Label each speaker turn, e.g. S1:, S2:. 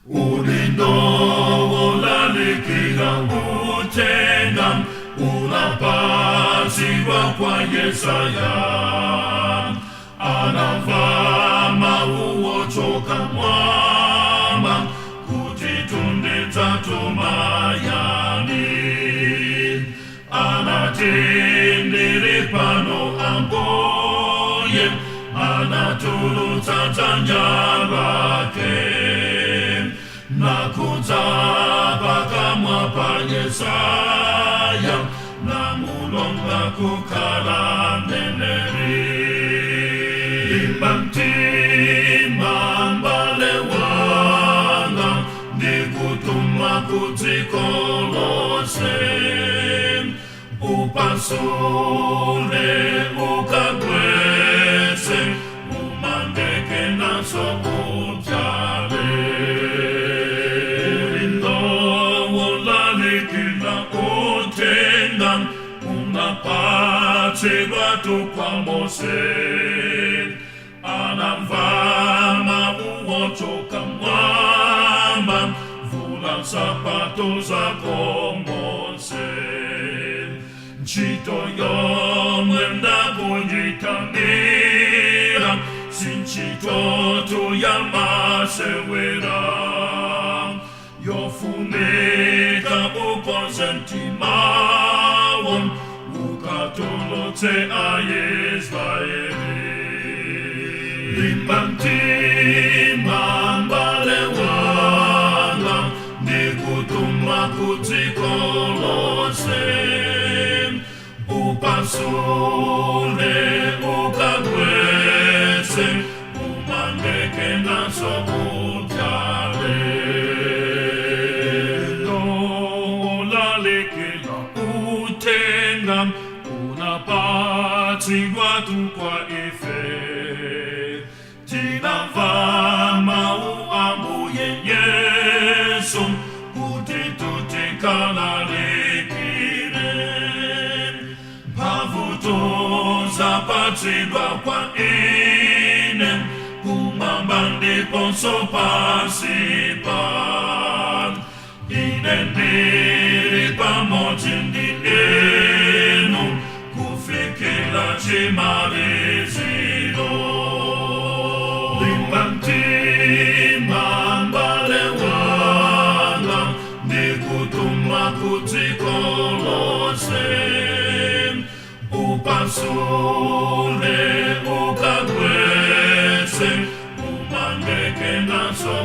S1: Udindo wolalikira uthenga unapatsidwa kwa Yesaya. Anamva mawu ochoka m'mwamba kuti ndidzatuma yani. Anati, "Ndili pano Ambuye." Anatulutsa dzanja lake nakhudza pakamwa pa Yesaya, namulonga kukhala mneneri. Limba mtima, mbale wanga, ndikutuma kudziko lonse. Upasule, ukagwetse, umange kenanso udzale. Udindo wolalikira uthenga unapatsidwa kwa Mose. Anamva mawu ochoka m'mwamba, "Vula nsapato zako, Mose. Ntchito yomwe ndakuyitanira si ntchito ya masewera, yofunika ukonze mtimawo, ukatulutse Aisraeli." Limba mtima, mbale wanga, ndikutuma kudziko lonse. Upasule, ukagwetse, umange kenanso udzale. Wolalikira uthenga unapatsidwa kwa ife. Tinamva mawu a Ambuye Yesu kuti tikalalikire. Mphamvu zapatsidwa kwa ine kumwamba ndiponso pansi pano. Ine ndili pamodzi ndi inu kufikira chimaliziro. Limba mtima, mbale wanga, ndikutuma kudziko lonse. Upasule, ukagwetse, umange kenanso.